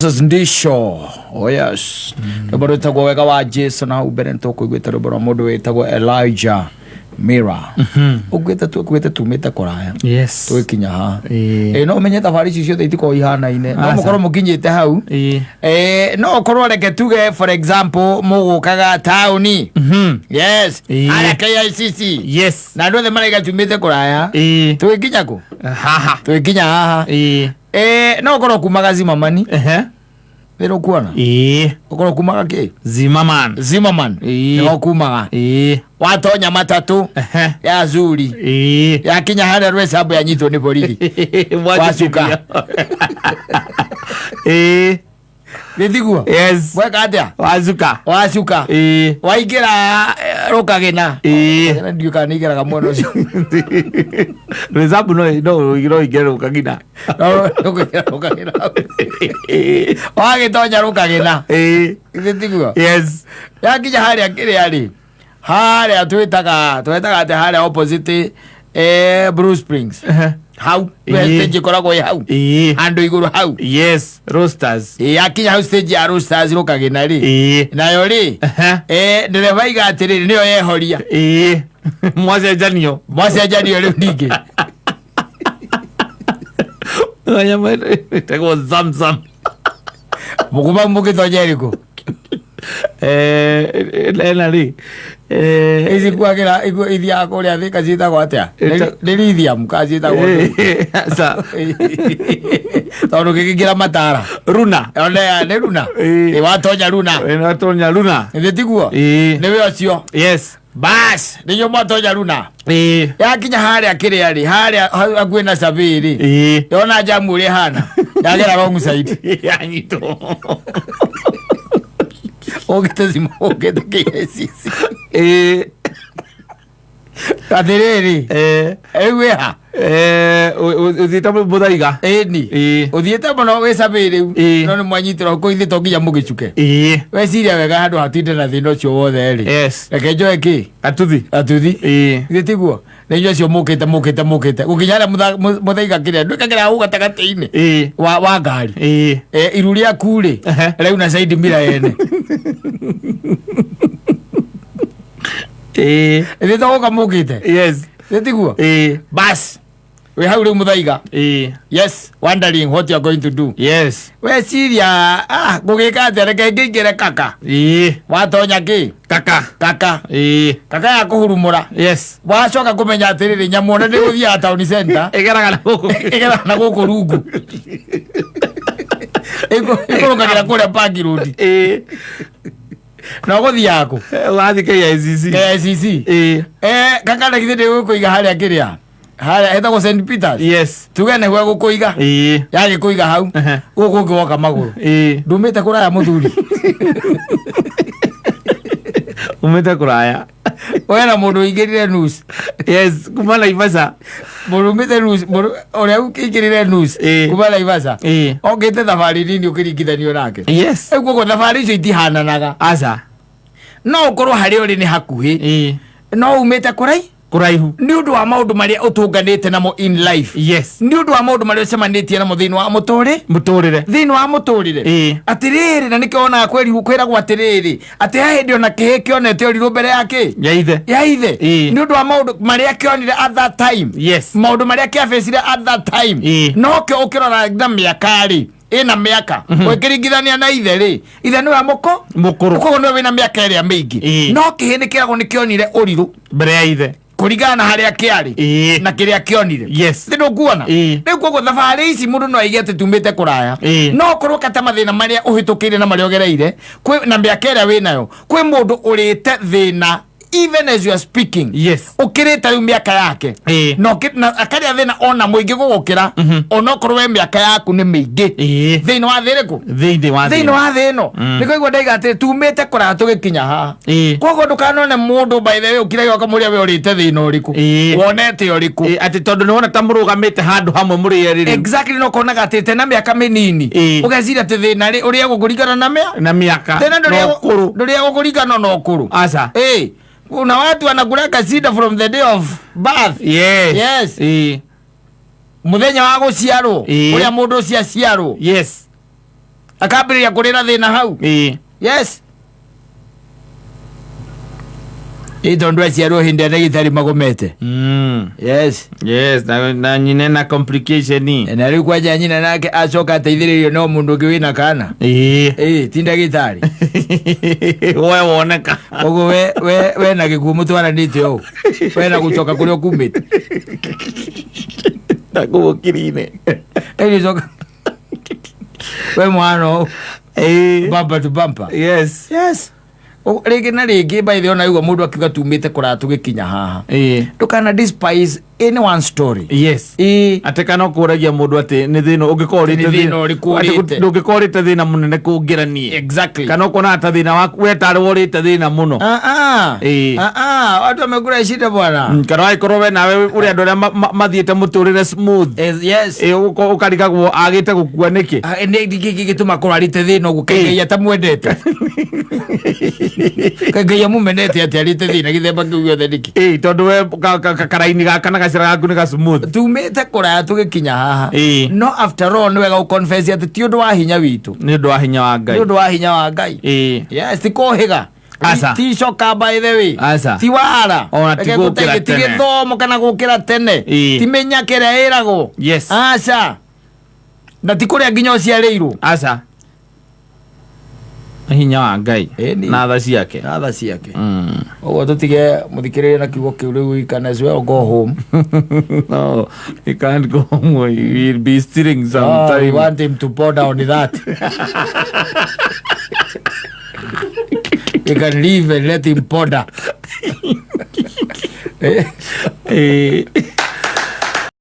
Jesus ndisho. Oh yes. Rwĩmbo rwĩtagwo Wega wa Jesu, na hau mbere nĩtũkũiguĩte rwĩmbo rwa mũndũ wĩtagwo Elijah Mira. Ũguĩte tũkuĩte tumĩte kũraya. Tũgĩkinya haha. Ĩ, no ũmenye thabarĩ ici ciothe itikoragwo ihanaine. No Aca. mũkorwo mũkinyĩte hau. No ũkorwo, reke tuge, for example, mũgũkaga taũni. Yes. Harĩa KICC. Na andũ othe maraiga tumĩte kũraya. Tũgĩkinya kũ? Haha. Tũgĩkinya haha. No ũkorwo kumaga Zimmerman. Wĩra ũkuona? Ũkorwo kumaga kĩ? Zimmerman. Zimmerman. Nĩho kumaga. Watonya matatũ ya Zuri. Yakinya harĩa Rwesambu yanyitwo nĩ borithi. Wacuka. Gĩtiguo? Yes. Weka atĩa? Wacuka. Wacuka. Waingĩra Rũkagĩna. Rũkagĩna ndiũĩ kana nĩ igeraga mwena ũcio. Rwesambu no ingĩre Rũkagina. No, ũkũingĩra Rũkagĩna. Wagĩtonya Rũkagĩna. Githĩ tiguo? Yes. Yakinya harĩa kĩrĩa rĩ, harĩa twĩtaga atĩ harĩa opposite Blue Springs. Hau stage ĩkoragwo ĩ hau. Handũ igũrũ hau. Yes, Roasters. Yakinya hau stage ya Roasters Rũkagĩna rĩ. Nayo rĩ, ndereba iga atĩrĩrĩ, nĩyo yehoria. Mwacenjanio. Mwacenjanio rĩu ningĩ. Nyama ĩtagwo Zamzam. Mũkuma mũgĩtonya ĩrĩkũ? Ena rĩ. Ici kuagĩra ithiaga kũrĩa Thika ciĩtagwo atĩa? Nĩ lithium kana ciĩtagwo ndũ? Aca. Tondũ gĩkĩingĩra matara. Runa. One nĩ Runa. Ĩ, watonya Runa. Watonya Runa. Githĩ tiguo? Nĩwe ũcio. Yes. Bas, nĩguo mwatonya Runa. Yakinya harĩa kĩrĩa rĩ, harĩa hakuhĩ na Survey rĩ. Yona jamu ũrĩa ĩhana. Yagera wrong side. Yanyitwo. Ũngĩte cima ũngĩte KICC. Atĩrĩrĩ. Rĩu wĩ ha? Ũthiĩte Mũthaiga. Ĩni. Ũthiĩte mũno wĩ Survey rĩu. No nĩ mwanyitĩrwo kũ ithe to nginya mũgĩcuke. Weciria wega handũ hatinde na thĩna ũcio wothe rĩ. Reke njoe kĩ? Atuthi. Atuthi. Githĩ tiguo? Nĩ inyuĩ acio mũkĩte mũkĩte mũkĩte gũkinya harĩa mũthaiga kĩrĩa ndwĩkagĩra hau gatagatĩ-inĩ wa ngari. Iru rĩaku rĩ rĩu na side mirror yene. Ĩthĩ to gũka mũkĩte. Yes. Githĩ tiguo? Bas. Wĩ hau rĩu Mũthaiga. Yes, wondering what you are going to do. Weciria, ngũgĩka atĩa, reke ngĩingĩre kaka. Watonya kĩ? Kaka. Kaka. Kaka ya kũhurumũra. Wacoka kũmenya atĩrĩrĩ, nyamũ ona nĩ gũthiaga town center. Ĩgeraga na gũkũ. Ĩgeraga na gũkũ rungu. Ĩkũrũkagĩra kũrĩa Park Road. Na ũgũthiaga kũ? Ũgathiĩ KICC. KICC. Kaka na githĩ ndĩgũkũiga harĩa kĩrĩa? Harĩa hetagwo St Peters. Yes. Tuge nĩguo egũkũiga. Yagĩkũiga hau. Gũkũ ũngĩ woka magũrũ. Ndumĩte kũraya mũthuri. Umĩte kũraya. Wena mũndũ ũingĩrire news. Yes, kuma Naivasha. Mũndũ umĩte news, mũndũ ũrĩa ũingĩrire news kuma Naivasha. Okĩte thabarĩ nini ũkĩringithanio nake. Rĩu koguo thabarĩ icio itihananaga. Aca. No ũkorwo harĩa ũrĩ nĩ hakuhĩ. No umĩte kũrai Kũraihu. Nĩ ũndũ wa maũndũ marĩa ũtũnganĩte namo in life. Nĩ ũndũ wa maũndũ marĩa ũcemanĩtie namo thĩinĩ wa mũtũrĩ. Mũtũrĩre. Thĩinĩ wa mũtũrĩre. Atĩrĩrĩ, na nĩkĩo wonaga kwĩrirwo kwĩragwo atĩrĩrĩ, atĩ he hĩndĩ ona kĩhĩ kĩonete ũrirũ mbere ya kĩ? Ya ithe. Ya ithe. Nĩ ũndũ wa maũndũ marĩa kĩonire at that time. Maũndũ marĩa kĩabĩcire at that time. Nokĩo ũkĩrora na mĩaka rĩ, ĩna mĩaka ũkĩringithania na ithe rĩ, ithe nĩwe mũkũ Mũkũrũ. Koguo nĩwe wĩna mĩaka ĩrĩa mĩingĩ. No kĩhĩ nĩ kĩragwo nĩ kĩonire ũrirũ mbere ya ithe kũringana na harĩa kĩarĩ na kĩrĩa kĩonire. Nĩ ndũkuona? Rĩu koguo thabarĩ ici mũndũ no aige atĩ tumĩte kũraya. No ũkorwo kata mathĩna marĩa ũhĩtũkĩire na marĩa ũgereire kwĩ na mĩaka ĩrĩa wĩnayo, kwĩ mũndũ ũrĩte thĩna even as you are speaking. Ũkĩrĩte rĩu mĩaka yake. Na akarĩa thĩna ona mũingĩ gũgũkĩra, onokorwo we mĩaka yaku nĩ mĩingĩ. Thĩinĩ wa thĩ ĩrĩkũ? Thĩinĩ wa thĩinĩ wa thĩ ĩno. Nĩkĩo igua ndaiga atĩ tumĩte kũraya tũgĩkinya haha. Koguo ndũkanone mũndũ, by the way, ũkiragia ũkamũria we ũrĩte thĩna ũrĩkũ, wonete ũrĩkũ. Atĩ tondũ nĩwona ta mũrũgamĩte handũ hamwe mũrĩ erĩ rĩu. Exactly, no konaga atĩ tena mĩaka mĩnini. Ũgeciria atĩ thĩna rĩ ũrĩagwo kũringana na mĩa na mĩaka thĩna na ũkũrũ. Ndũrĩagwo kũringana na ũkũrũ. Aca. Kuna watu wanakulaka shida from the day of birth. Yes. Mũthenya wa gũciarwo. Ũrĩa mũndũ ũcio aciarwo. Akambĩrĩria kũrĩra thĩna hau. Yes, ĩ tondũ aciarwo hĩndĩ ĩrĩa ndagĩtarĩ magomete. Yes. Yes, na nyina na complication. Na rĩu kwanja nyina nake acoka ateithĩrĩrio no mũndũ ũngĩ wĩna kana. Ĩ ti ndagĩtarĩ. We woneka. Koguo we na gĩkuũ mũtwaranĩte ũũ, we na gũcoka kũrĩa ũkumĩte. Ndakũgũkiri-inĩ. Ĩgĩcoka we mwana ũũ, bumper to bumper. Yes. Yes. Rĩngĩ na rĩngĩ, by the way, ona igua mũndũ akiuga tumĩte kũraya tũgĩkinya haha, ndũkana despise any one story. Atĩ kana ũkũragia mũndũ atĩ nĩ thĩna ũngĩkorwo Nĩ ũrĩte thĩna ũrĩkũ atĩ ũrĩte? Ndũngĩkorwo ũrĩte thĩna mũnene kũngĩra niĩ. Kana ũkona ta thĩna waku we tarĩ worĩte thĩna mũno. Ah, ah. Ah, ah, watu wamekula shida bwana. Kana wagĩkorwo we nawe ũrĩ andũ arĩa mathiĩte mũtũrĩre smooth. Ũkarigagwo agĩte gũkua nĩkĩ. Ah, nĩ gĩkĩ gĩtũma korwo arĩte thĩna ũguo? Kaĩ Ngai atamwendete? Kaĩ Ngai amũmenete atĩ arĩte thĩna gĩthemba kĩu gĩothe nĩkĩ? Tondũ we karaini gaka na gacĩra gaku nĩ ga smooth. Tumĩte kũraya tũgĩkinya haha. No after all nĩ wega gũconfess atĩ ti ũndũ wa hinya witũ. Nĩ ũndũ wa hinya wa Nĩ Ngai. ũndũ wa hinya wa Ngai. Yes, ti kũhĩga. Aca. Ti coka, by the way. Aca. Ti wara. Ona ti Reke gũkĩra ngũteithie, ti tene. gĩthomo kana gũkĩra tene. Ti mĩnyaka ĩrĩa ĩragwo. Aca, na ti kũrĩa nginya ũciarĩirwo. Aca, nĩ hinya wa Ngai Ĩni. na tha ciake. Na tha ciake. Ũguo tũtige mũthikĩrĩrie na kiugo kĩu. Rĩu we can as well go home. No, he can't go home. He will be stealing Oh, we sometime. want him to pour down that. We can leave and let him ponder.